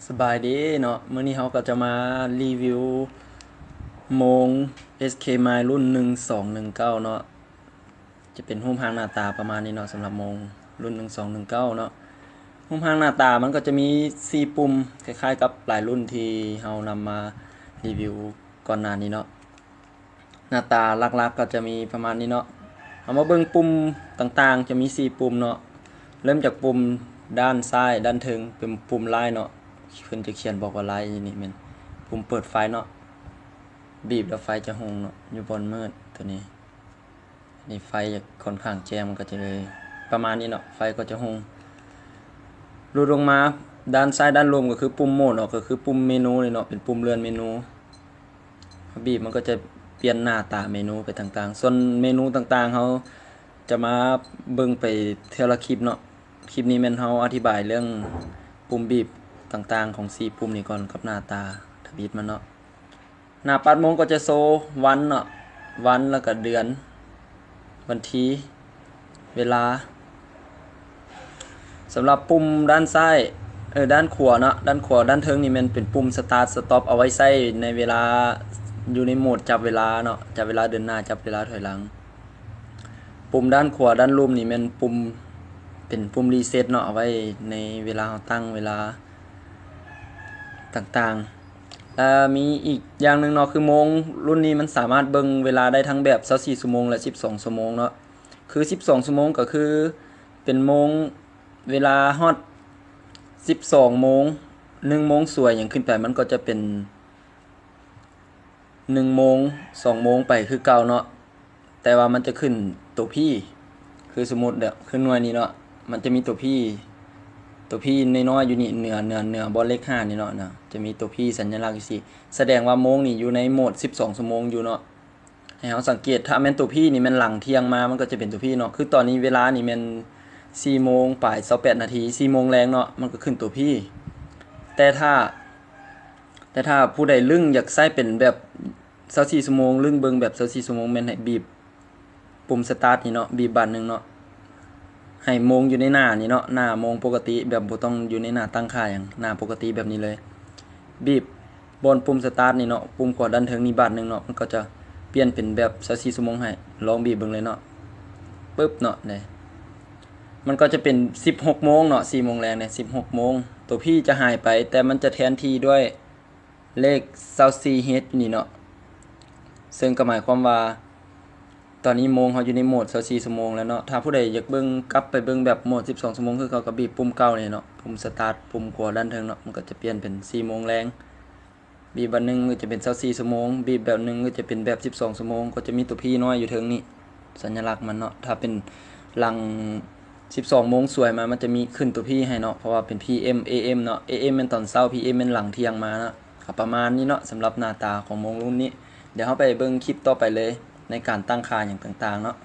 ສະບາຍດີເນາະ, ມື້ນີ້ເຮົາກໍຈະມາຣີວິວໂມງ ເອສເຄ Mile ລຸ້ນໜຶ່ງສອງໜຶ່ງເກົ້າເນາະ. ຈະເປັນຮູບຮ່າງໜ້າຕາປະມານນີ້ເນາະ, ສຳລັບໂມງລຸ້ນໜຶ່ງສອງໜຶ່ງເກົ້າເນາະ. ຮູບຮ່າງໜ້າຕາມັນກໍຈະມີສີ່ປຸ່ມ, ຄ້າຍໆກັບຫຼາຍລຸ້ນທີ່ເຮົານຳມາຣີວິວກ່ອນໜ້ານີ້ເນາະ. ໜ້າຕາຫຼັກໆກໍຈະມີປະມານນີ້ເນາະ. ເຮົາມາເບິ່ງປຸ່ມຕ່າງໆ ຈະມີສີ່ປຸ່ມເນາະ. ເລີ່ມຈາກປຸ່ມດ້ານຊ້າຍດ້ານເທິງ ເປັນປຸ່ມລາຍເນາະ, ເພິ່ນຈະຂຽນບອກວ່າລາຍນີ້ແມ່ນປຸ່ມເປີດໄຟເນາະ. ບີບແລ້ວໄຟຈະຮຸ່ງເນາະ, ຢູ່ບ່ອນມືດໂຕນີ້. ນີ້ໄຟຈະຂ້ອນຂ້າງແຈ້ງ, ມັນກໍຈະເລີຍປະມານນີ້ເນາະ, ໄຟກໍຈະຮຸ່ງ. ຫຼຸດລົງມາດ້ານຊ້າຍດ້ານລຸ່ມກໍຄືປຸ່ມໂໝດເນາະ, ກໍຄືປຸ່ມເມນູນີ້ເນາະ, ເປັນປຸ່ມເລື່ອນເມນູ. ເຮົາບີບມັນກໍຈະປ່ຽນໜ້າຕາເມນູໄປຕ່າງໆ. ສ່ວນເມນູຕ່າງໆ ເຮົາຈະມາເບິ່ງໄປເທື່ອລະຄລິບເນາະ. ຄລິບນີ້ແມ່ນເຮົາອະທິບາຍເລື່ອງປຸ່ມບີບຕ່າງໆຂອງສີ່ປຸ່ມນີ້ກ່ອນ ກັບໜ້າຕາທຳອິດມັນເນາະ. ໜ້າປັດໂມງກໍຈະໂຊວັນເນາະ, ວັນ ແລ້ວກໍເດືອນ, ວັນທີ, ເວລາ. ສຳລັບປຸ່ມດ້ານຊ້າຍ ເອີ ດ້ານຂວາເນາະ, ດ້ານຂວາ ດ້ານເທິງນີ້ແມ່ນເປັນປຸ່ມ Start Stop ເອົາໄວ້ໃຊ້ໃນເວລາຢູ່ໃນໂໝດຈັບເວລາເນາະ, ຈັບເວລາເດີນໜ້າ, ຈັບເວລາຖອຍຫຼັງ. ປຸ່ມດ້ານຂວາດ້ານລຸ່ມນີ້ແມ່ນປຸ່ມ ເປັນປຸ່ມ Reset ເນາະ, ເອົາໄວ້ໃນເວລາເຮົາຕັ້ງເວລາຕ່າງໆ. ແລະ ມີອີກຢ່າງໜຶ່ງເນາະ, ຄືໂມງລຸ້ນນີ້ມັນສາມາດເບິ່ງເວລາໄດ້ທັງແບບຊາວສີ່ຊົ່ວໂມງ ແລະ ສິບສອງຊົ່ວໂມງເນາະ. ຄືສິບສອງຊົ່ວໂມງກໍຄືເປັນໂມງ ເວລາຮອດສິບສອງໂມງ ໜຶ່ງໂມງສວຍຫຍັງຂຶ້ນໄປ ມັນກໍຈະເປັນໜຶ່ງໂມງ ສອງໂມງໄປຄືເກົ່າເນາະ, ແຕ່ວ່າມັນຈະຂຶ້ນໂຕ P ຄືສົມມຸດເດີ ຄືໜ່ວຍນີ້ເນາະ, ມັນຈະມີໂຕ P ໂຕ P ນ້ອຍໆຢູ່ນີ້ ເໜືອ ເໜືອ ເໜືອບ່ອນເລກຫ້ານີ້ເນາະ, ຈະມີໂຕ P ສັນຍະລັກຈັ່ງຊີ້ ສະແດງວ່າໂມງນີ້ຢູ່ໃນໂໝດສິບສອງຊົ່ວໂມງຢູ່ເນາະ. ໃຫ້ເຮົາສັງເກດ ຖ້າແມ່ນໂຕ P ນີ້ແມ່ນຫຼັງທ່ຽງມາ ມັນກໍຈະເປັນໂຕ P ເນາະ. ຄືຕອນນີ້ເວລານີ້ແມ່ນສີ່ໂມງປາຍຊາວແປດນາທີ, ສີ່ໂມງແລງເນາະ, ມັນກໍຂຶ້ນໂຕ P. ແຕ່ຖ້າ ແຕ່ຖ້າຜູ້ໃດລຶ້ງຢາກໃຊ້ເປັນແບບຊາວສີ່ຊົ່ວໂມງ, ລຶ້ງເບິ່ງແບບຊາວສີ່ຊົ່ວໂມງ, ແມ່ນໃຫ້ບີບປຸ່ມ Start ນີ້ເນາະ, ບີບບາດໜຶ່ງເນາະ. ໃຫ້ໂມງຢູ່ໃນໜ້ານີ້ເນາະ, ໜ້າໂມງປົກກະຕິ ແບບບໍ່ຕ້ອງຢູ່ໃນໜ້າຕັ້ງຄ່າຫຍັງ, ໜ້າປົກກະຕິແບບນີ້ເລີຍ. ບີບບ່ອນປຸ່ມ Start ນີ້ເນາະ, ປຸ່ມຂວາດ້ານເທິງນີ້ບາດໜຶ່ງເນາະ, ມັນກໍຈະປ່ຽນເປັນແບບຊາວສີ່ຊົ່ວໂມງໃຫ້. ລອງບີບເບິ່ງເລີຍເນາະ. ປຶບເນາະ, ນີ້ ມັນກໍຈະເປັນສິບຫົກໂມງເນາະ, ສີ່ໂມງແລງນີ້ ສິບຫົກໂມງ. ໂຕ P ຈະຫາຍໄປ, ແຕ່ມັນຈະແທນທີ່ດ້ວຍ ເລກຊາວສີ່ H ນີ້ເນາະ, ເຊິ່ງກໍໝາຍຄວາມວ່າ ຕອນນີ້ໂມງເຮົາຢູ່ໃນໂໝດຊາວສີ່ຊົ່ວໂມງແລ້ວເນາະ. ຖ້າຜູ້ໃດຢາກເບິ່ງ ກັບໄປເບິ່ງແບບໂໝດສິບສອງຊົ່ວໂມງຄືເກົ່າ ກໍບີບປຸ່ມເກົ່ານີ້ເນາະ, ປຸ່ມ Start ປຸ່ມຂວາດ້ານເທິງເນາະ, ມັນກໍຈະປ່ຽນເປັນສີ່ໂມງແລງ. ບີບບາດໜຶ່ງກໍຈະເປັນຊາວສີ່ຊົ່ວໂມງ, ບີບບາດໜຶ່ງກໍຈະເປັນແບບສິບສອງຊົ່ວໂມງ, ກໍຈະມີໂຕ P ນ້ອຍຢູ່ເທິງນີ້ ສັນຍະລັກມັນເນາະ. ຖ້າເປັນຫຼັງສິບສອງໂມງສວຍມາ ມັນຈະມີຂຶ້ນໂຕ P ໃຫ້ເນາະ, ເພາະວ່າເປັນ P M A M ເນາະ, A M ແມ່ນຕອນເຊົ້າ, P M ແມ່ນຫຼັງທ່ຽງມາເນາະ. ກໍປະມານນີ້ເນາະ, ສຳລັບໜ້າຕາຂອງໂມງລຸ້ນນີ້. ດຽວເຮົາໄປເບິ່ງຄລິບຕໍ່ໄປເລີຍ ໃນການຕັ້ງຄ່າຫຍັງຕ່າງໆເນາະ.